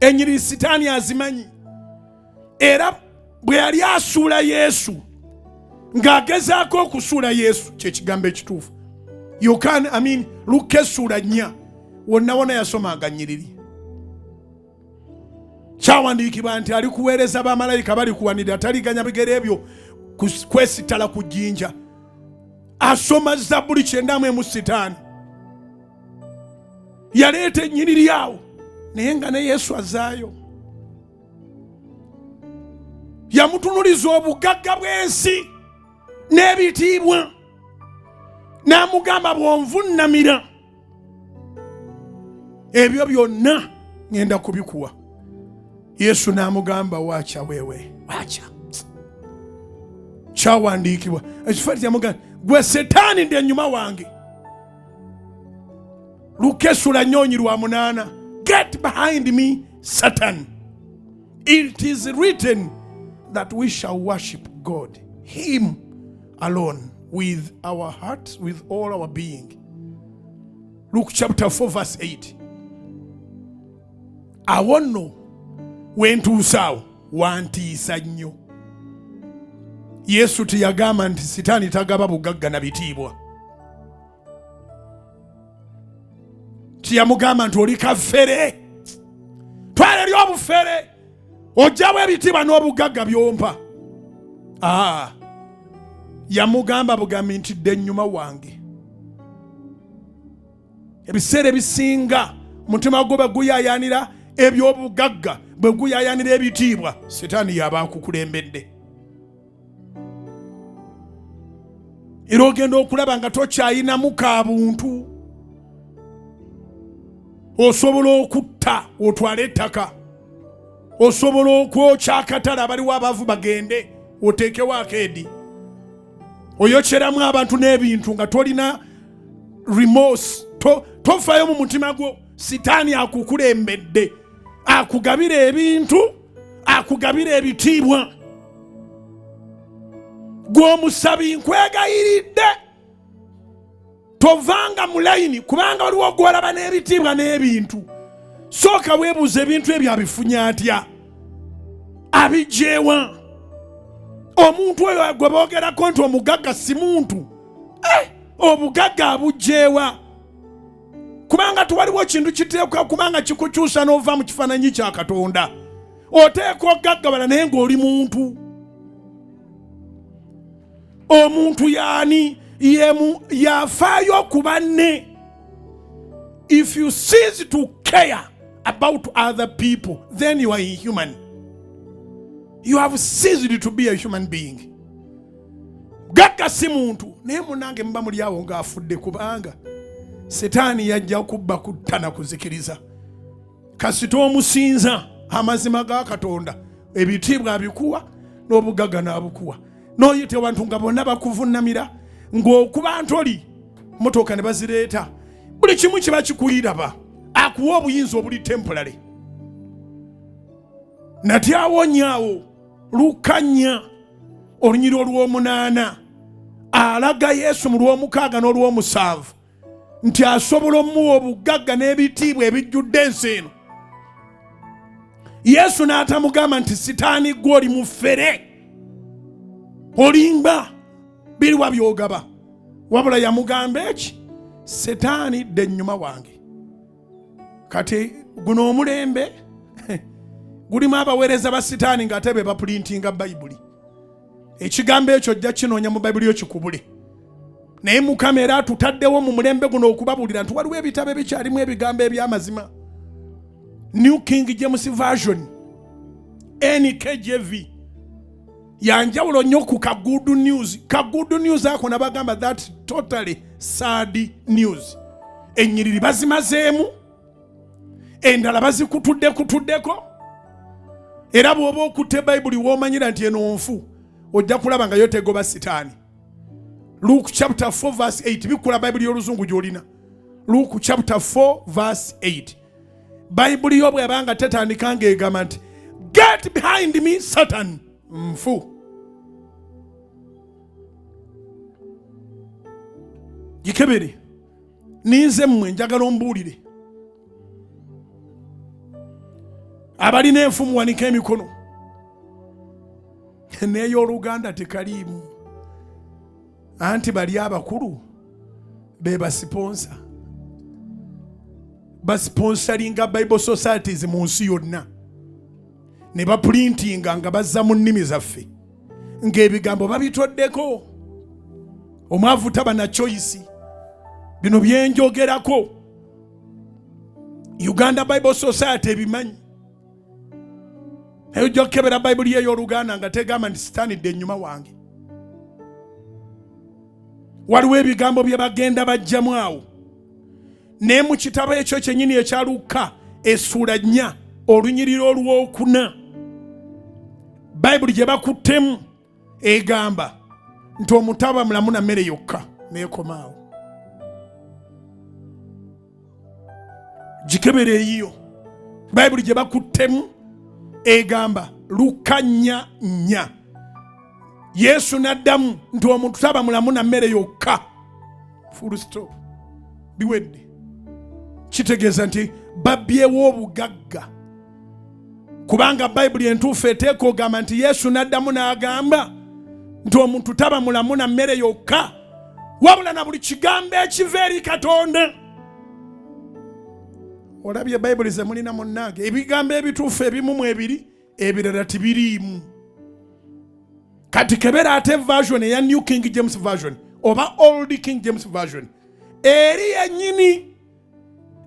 Enyiriri Sitaani azimanyi, era bwe yali asuula Yesu ng'agezaako okusuula Yesu, kyekigambo ekituufu. Yokaana, I mean, Luka essuula 4, wonna wonna yasomanga nyiriri. Kyawandiikibwa nti alikuweereza bamalayika balikuwanirira, taliganya bigere ebyo kwesittala ku jjinja. Asoma Zabbuli 91. Sitaani yaleeta ennyiriri awo, naye nga ne Yesu azaayo. Yamutunuliza obugagga bw'ensi n'ebitiibwa, n'amugamba, bw'onvunnamira ebyo byonna ŋŋenda kubikuwa. Yesu n'amugamba, wacha wewe, wacha, kyawandiikibwa. Ekifo yamugamba, gwe Setaani, ndi ennyuma wange. Luka essula nyonyi lwa 8, get behind me, Satan, it is written that we shall worship God, him alone, with our hearts, with all our being. Luke chapter 4 verse 8. Awo nno wentuusaawo wantiisa nnyo. Yesu teyagamba nti Sitaani tagaba bugagga na bitiibwa. Tiyamugamba nti oli kafere, twala eri obufere, ojjawo ebitiibwa n'obugagga byompa. Aa, yamugamba bugambi nti dde ennyuma wange. Ebiseera ebisinga omutima gwo bwe guyayanira eby'obugagga, bwe guyayanira ebitiibwa, Sitaani yaba akukulembedde, era ogenda okulaba nga tokyayinamu ka buntu. Osobola okutta otwale ettaka, osobola okwokya akatale abaliwo abaavu bagende, oteekewo akeedi, oyokyeramu abantu n'ebintu nga tolina remorse, tofaayo mu mutima gwo. Sitaani akukulembedde, akugabira ebintu, akugabira ebitiibwa. Gw'omusabi, nkwegayiridde, tovanga mu layini, kubanga waliwo gwolaba n'ebitiibwa n'ebintu. Sooka weebuuza, ebintu ebyo abifunye atya? Abigyewa? Omuntu oyo gwe boogerako nti omugagga si muntu, obugagga abugyewa? Kubanga tewaliwo kintu kiteekwa kubanga kikukyusa n'ova mu kifaananyi kya Katonda. Oteekwa ogaggawala naye ng'oli muntu. Omuntu yaani yemu yafaayo ku banne. If you cease to care about other people, then you are inhuman, you have ceased to be a human being. Gagga si muntu, naye munange muba muli awo ng'afudde, kubanga Setaani yajja kubba, kutta na kuzikiriza. Kasita omusinza amazima ga Katonda, ebitiibwa abikuwa n'obugagga n'abukuwa, n'oyita abantu nga bonna bakuvunamira, ng'okuba ntoli motoka ne bazireeta, buli kimu kiba kikuyiraba. Akuwa obuyinza obuli temporary. Natyawonyaawo Lukanya olunyiri olw'omunaana, alaga Yesu mu lw'omukaaga n'olw'omusanvu nti asobola omuwa obugagga n'ebitiibwa ebijjudde ensi eno. Yesu n'atamugamba nti Sitaani gwe oli mufere, olimba, biriwa byogaba, wabula yamugamba eki? Setaani, dde ennyuma wange. Kati guno omulembe gulimu abaweereza ba Sitaani ng'ate be bapulintinga Bayibuli. Ekigambo ekyo ojja kinoonya mu Bayibuli yo kikubule. Naye Mukama era atutaddewo mu mulembe guno okubabuulira nti waliwo ebitabo ebikyalimu ebigambo eby'amazima. New King James Version, NKJV, yanjawulo nnyo ku ka Good News. Ka Good News ako nabagamba that totally sad news. Ennyiriri bazimazeemu, endala bazikutudde kutuddeko. Era bw'oba okutte Bayibuli w'omanyira nti eno nfu, ojja kulaba nga yo tegoba Sitaani. Luke chapter 4 verse 8, bikkula Bayibuli y'Oluzungu gy'olina. Luke chapter 4 verse 8, Bayibuli yo bw'ebanga tetandika ng'egamba nti get behind me, Satan, nfu. Gikebere ninze mmwe, njagala ombuulire. Abalina enfu muwanike emikono. N'ey'oluganda tekaliimu, anti bali abakulu be basiponsa, basiponsalinga Bible societies mu nsi yonna, ne bapulintinga nga bazza mu nnimi zaffe ng'ebigambo babitoddeko. Omwavu taba na choice. Bino byenjogerako Uganda Bible Society ebimanyi, naye ojja kukebera Bayibuli ye ey'Oluganda nga tegamba nti sitaanidde ennyuma wange. Waliwo ebigambo bye bagenda bajjamu awo. Naye mu kitabo ekyo kyennyini ekya Lukka essuula 4 olunyiriri olwokuna, Bayibuli gye bakuttemu egamba nti omutaba mulamu na mmere yokka, neekomaawo. Gikebera eyiyo Bayibuli gye bakuttemu egamba Lukka 4:4, Yesu n'addamu nti omuntu taba mulamu na mmere yokka, full stop, biwedde. Kitegeeza nti babbyewo obugagga, kubanga Bayibuli entuufu eteeka ogamba nti Yesu n'addamu n'agamba nti omuntu taba mulamu na mmere yokka, wabula na buli kigambo ekiva eri Katonda. Olabye Bayibuli ze mulina munnange, ebigambo ebituufu ebimu mu ebiri, ebirala tibiriimu. Kati kebera ate version eya New King James Version oba Old King James Version, eri yennyini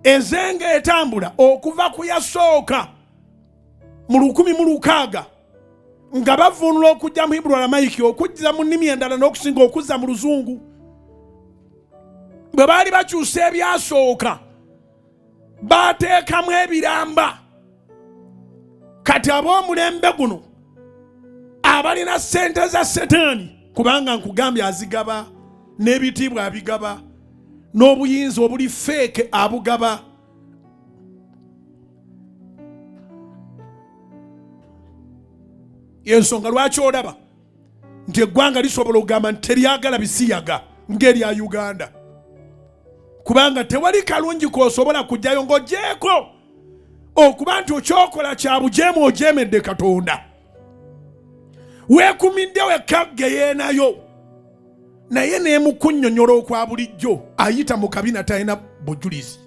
ezenga etambula okuva ku yasooka mu 1600 nga bavuunula okujja mu Hebrew Aramaic, okujja mu nnimi endala n'okusinga okuzza mu Luzungu. Bwe baali bakyusa ebyasooka baateekamu ebiramba. Kati ab'omulembe guno abalina ssente za Setaani, kubanga nkugambye azigaba, n'ebitiibwa abigaba, n'obuyinza obuli feeke abugaba. Yensonga lwaki olaba nti eggwanga lisobola okugamba nti teryagala bisiyaga ng'erya Uganda, kubanga tewali kalungi k'osobola kujjayo ng'ogyeko okuba nti okyokola kya bujeemu, ojeemedde Katonda, weekumidde wekka geyeenayo. Naye nemukunnyonnyola okwa bulijjo ayita mu kabina talina bujulizi.